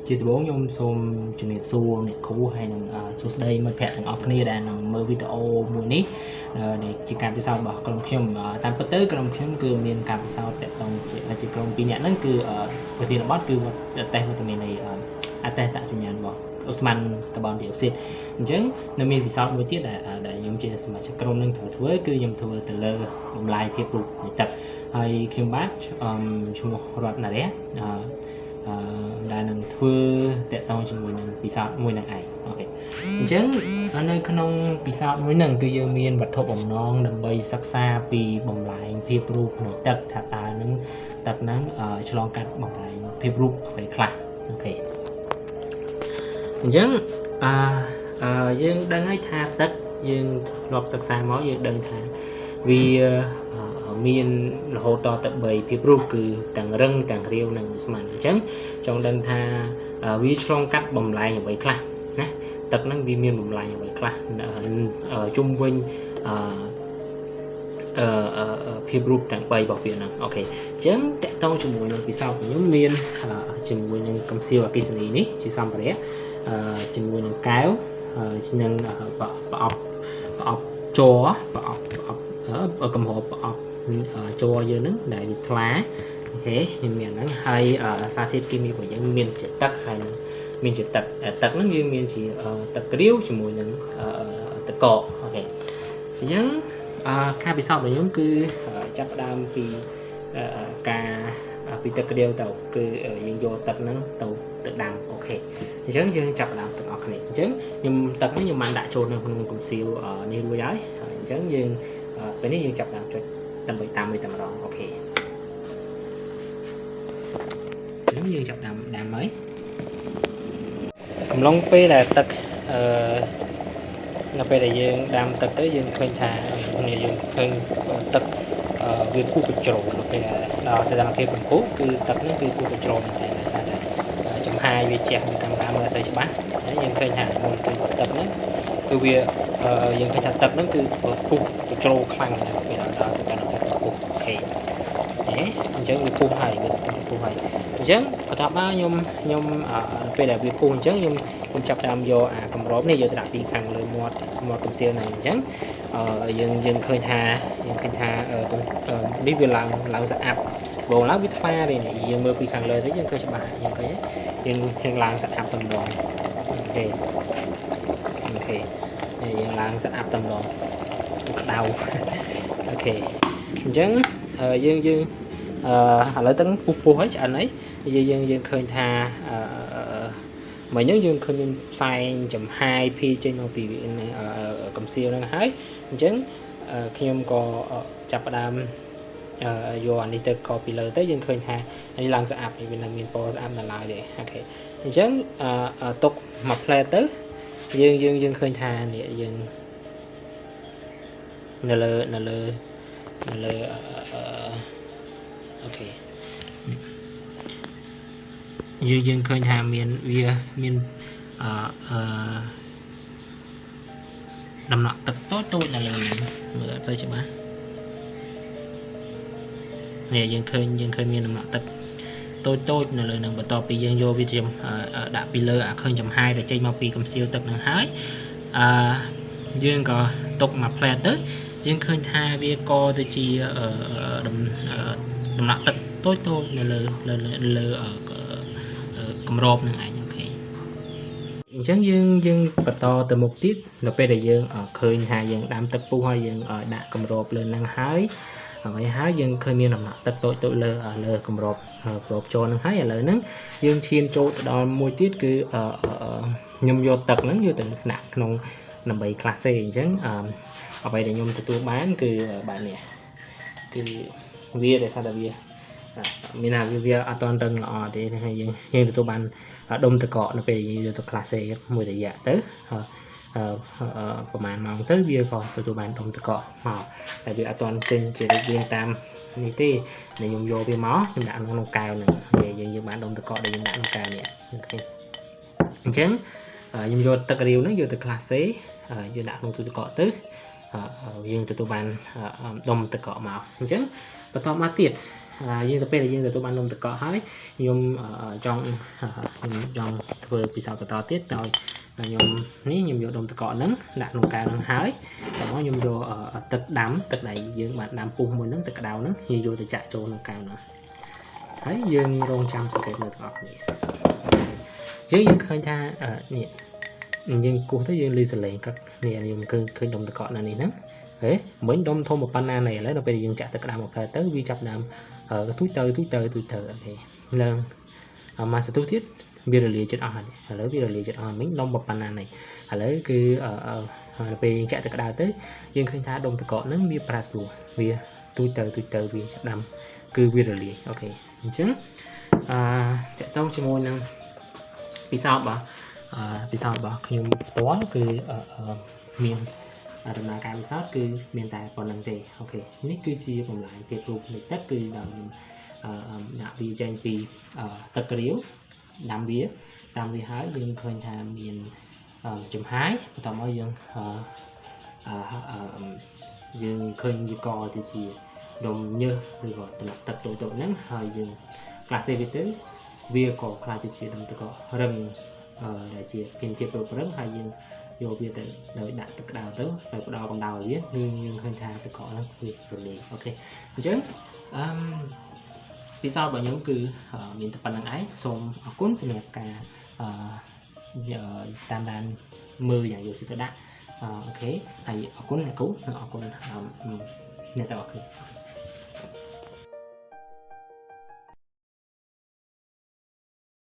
ជាដំបូងខ្ញុំសូមជំរាបសួរអ្នកគ្រូហើយនិងសួស្តីមិត្តភ័ក្តិទាំងអស់គ្នាដែលនឹងមើលវីដេអូមួយនេះដែលជាការពិសោធន៍របស់ក្រុមខ្ញុំតាមពិតទៅក្រុមខ្ញុំគឺមានការពិសោធន៍តាក់ទងជាក្រុមពីរនាក់ហ្នឹងគឺប្រធានបទគឺតេស្តវត្តមាននៃអតេស្តសញ្ញាណរបស់ឧស្ម័នកាបូនឌីអុកស៊ីតអញ្ចឹងនៅមានពិសោធន៍មួយទៀតដែលខ្ញុំជាសមាជិកក្រុមនឹងត្រូវធ្វើគឺខ្ញុំធ្វើទៅលើបំលាយភាពរូបនៃទឹកហើយខ្ញុំបាទឈ្មោះរតនរៈដែលនឹងធ្វើតាក់ទងជាមួយនឹងពិសោធន៍មួយនឹងឯង OK អញ្ចឹងនៅក្នុងពិសោធន៍មួយនឹងគឺយើងមានវត្ថុបំណងដើម្បីសិក្សាពីបំលែងភាពរូបនៃទឹកថាតើនឹងទឹកហ្នឹងឆ្លងកាត់បំលែងភាពរូបអ្វីខ្លះ OK អញ្ចឹងយើងដឹងហើយថាទឹកយើងធ្លាប់សិក្សាមកយើងដឹងថាវាមានរហូតដល់ទៅ3ភាពរូបគឺទាំងរឹងទាំងរាវនិងឧស្ម័នអញ្ចឹងចង់ដឹងថាវាឆ្លងកាត់បំលែងអ្វីខ្លះណាទឹកហ្នឹងវាមានបំលែងអ្វីខ្លះជុំវិញអឺភាពរូបទាំង3របស់វាហ្នឹង OK អញ្ចឹងតកតងជាមួយនឹងពិសោធន៍ខ្ញុំមានជាមួយនឹងកំសៀវអគ្គិសនីនេះជាសម្ភារៈជាមួយនឹងកែវនិងប្រអប់ជ័រប្រអប់កម្របប្រអប់ជ័រយើងហ្នឹងដែលវាថ្លា OK ខ្ញុំមានហ្នឹងហើយសារធាតុគីមីរបស់យើងមានជាទឹកហើយនឹងមានជាទឹកទឹកហ្នឹងយើងមានជាទឹកក្រៀវជាមួយនឹងទឹកកក OK អញ្ចឹងការពិសោធន៍របស់ខ្ញុំគឺចាប់ផ្ដើមពីការពីទឹកក្រៀវទៅគឺយើងយកទឹកហ្នឹងទៅដាំ OK អញ្ចឹងយើងចាប់ផ្ដើមទាំងអស់គ្នាអញ្ចឹងខ្ញុំទឹកនេះខ្ញុំបានដាក់ចូលនៅក្នុងកំសៀវនេះរួចហើយអញ្ចឹងយើងពេលនេះយើងចាប់ផ្ដើមចុចដើម្បីតាមមួយតែម្ដង OK អញ្ចឹងយើងចាប់ដាំហើយកំឡុងពេលដែលទឹកនៅពេលដែលយើងដាំទឹកទៅយើងឃើញថាយើងឃើញទឹកវាពុះកញ្ជ្រោលនៅពេលដល់សីតុណ្ហភាពកម្ពស់គឺទឹកហ្នឹងគឺពុះកញ្ជ្រោលមែនទែនដោយសារតែចំហាយវាជះនៅកាមេរ៉ាមើលអត់សូវច្បាស់ហើយយើងឃើញថាមុនគឺទឹកហ្នឹងគឺវាយើងឃើញថាទឹកហ្នឹងគឺពុះកញ្ជ្រោលខ្លាំងនៅពេលដល់សីតុណ្ហភាពកម្ពស់ OK អញ្ចឹងវាពុះហើយវាពុះហើយអញ្ចឹងបន្ទាប់មកខ្ញុំពេលដែលវាពុះអញ្ចឹងខ្ញុំចាប់តាមយកអាកម្របនេះយកទៅដាក់ពីខាងលើមាត់កំសៀវហ្នឹងអញ្ចឹងយើងឃើញថានេះវាឡើងស្អាប់បងឡើងវាថ្លាទេនេះយើងមើលពីខាងលើទៅយើងឃើញច្បាស់យើងឃើញយើងឡើងស្អាប់តម្រង OK OK យើងឡើងស្អាប់តម្រងក្តៅ OK អញ្ចឹងយើងឥឡូវទាំងពុះហើយឆ្អិនហើយយើងឃើញថាមិញហ្នឹងយើងឃើញមានផ្សែងចំហាយភីចេញមកពីកំសៀវហ្នឹងហើយអញ្ចឹងខ្ញុំក៏ចាប់ផ្ដើមយកអានេះទៅកពីលើទៅយើងឃើញថានេះឡើងស្អាប់វានៅមានពណ៌ស្អាប់នៅឡើយទេ OK អញ្ចឹងទុកមួយផ្លែទៅយើងឃើញថានេះយើងនៅលើ OK យើងឃើញថាមានវាមានអឺដំណក់ទឹកតូចៗនៅលើហ្នឹងមើលអត់សូវច្បាស់នេះយើងឃើញមានដំណក់ទឹកតូចៗនៅលើហ្នឹងបន្ទាប់ពីយើងយកវាជាដាក់ពីលើអាឃើញចំហាយដែលចេញមកពីកំសៀវទឹកហ្នឹងហើយយើងក៏ទុកមួយផ្លែទៅយើងឃើញថាវាកទៅជាដំណក់ទឹកតូចៗនៅលើលើកម្របនឹងឯង OK អញ្ចឹងយើងបន្តទៅមុខទៀតនៅពេលដែលយើងឃើញថាយើងដាំទឹកពុះហើយយើងដាក់កម្របលើនឹងហើយអ្វីហើយយើងឃើញមានដំណក់ទឹកតូចៗលើកម្របចូលនឹងហើយឥឡូវហ្នឹងយើងឈានចូលទៅដល់មួយទៀតគឺខ្ញុំយកទឹកហ្នឹងយកទៅដាក់ក្នុងដើម្បីក្លាសេអញ្ចឹងអ្វីដែលខ្ញុំទទួលបានគឺបែបនេះគឺវាដោយសារតែវាមានថាវាអត់ទាន់រឹងល្អទេហើយយើងទទួលបានដុំទឹកកកនៅពេលយើងយកទៅក្លាសេមួយរយៈទៅប្រហែលម៉ោងទៅវាក៏ទទួលបានដុំទឹកកកមកតែវាអត់ទាន់ចេញជារូបរាងតាមនេះទេដែលខ្ញុំយកវាមកខ្ញុំដាក់ក្នុងកែវហ្នឹងយើងបានដុំទឹកកកដែលខ្ញុំដាក់ក្នុងកែវនេះ OK អញ្ចឹងខ្ញុំយកទឹករាវហ្នឹងយកទៅក្លាសេយើងដាក់ក្នុងទូទឹកកកទៅយើងទទួលបានដុំទឹកកកមកអញ្ចឹងបន្តមកទៀត យើងទៅពេលដែលយើងទទួលបាននំទឹកកកហើយ ខ្ញុំចង់ធ្វើពិសោធន៍បន្តទៀត ដោយខ្ញុំនេះ ខ្ញុំយកដុំទឹកកកហ្នឹងដាក់ក្នុងកែវហ្នឹង ហើយតមកខ្ញុំយកទឹកដាំ ទឹកដែលយើងបានដាំពុះមួយហ្នឹង ទឹកក្តៅហ្នឹង យើងយកទៅចាក់ចូលក្នុងកែវហ្នឹង ហើយយើងរងចាំសង្កេតមើលទាំងអស់គ្នា។ យើងឃើញថានេះ យើងគោះទៅយើងលឺសលេងកឹកនេះ ខ្ញុំឃើញដុំទឹកកកនៅនេះហ្នឹង ហេមិញដុំធំប៉ុណ្ណានេះ ឥឡូវដល់ពេលយើងចាក់ទឹកក្តៅមកផ្លែទៅ វាចាប់ដើមទូចទៅ ទូចទៅ ទូចទៅ។ អូខេ ឡើងមកសន្ទុះទៀត វារលាយចិត្តអស់ហើយ។ ឥឡូវវារលាយចិត្តអស់ មិញដុំប៉ុណ្ណានេះ ឥឡូវគឺដល់ពេលយើងចាក់ទឹកក្តៅទៅ យើងឃើញថាដុំទឹកកកហ្នឹងវាប្រែប្រួល វាទូចទៅ ទូចទៅ វាចាប់ដើមគឺវារលាយ។ អូខេ អញ្ចឹងអឺតកតងជាមួយនឹងពិសោធន៍បាទ ពិសោធន៍របស់ខ្ញុំផ្ទាល់ គឺមានដំណើរការពិសោធន៍គឺមានតែប៉ុណ្្នឹងទេ។ អូខេ នេះគឺជាបំលែងភាពរូបនៃទឹក គឺដោយខ្ញុំដាក់វាចេញពីទឹករាវ ដាំវា ដាំវា ហើយយើងឃើញថាមានចំហាយ បន្ទាប់មកយើងឃើញវាកទៅជាដុំញើស ឬក៏តំណក់ទឹកតូចៗហ្នឹង ហើយយើងក្លាសេវាទៅ វាក៏ក្លាយទៅជាដុំទឹកករឹង ដែលជាភាពរូបរឹង ហើយយើងយកវាទៅដោយដាក់ទឹកក្តៅទៅ ហើយផ្ដល់កម្ដៅឲ្យវា គឺយើងឃើញថាទឹកកកហ្នឹងវារលាយ។ អូខេ អញ្ចឹងអឺពិសោធន៍របស់ខ្ញុំគឺមានតែប៉ុណ្្នឹងឯង។ សូមអរគុណសម្រាប់ការអឺតាមដានមើលយ៉ាងយកចិត្តទុកដាក់។ អូខេ ហើយអរគុណអ្នកគ្រូ និងអរគុណអ្នកទាំងអស់គ្នា។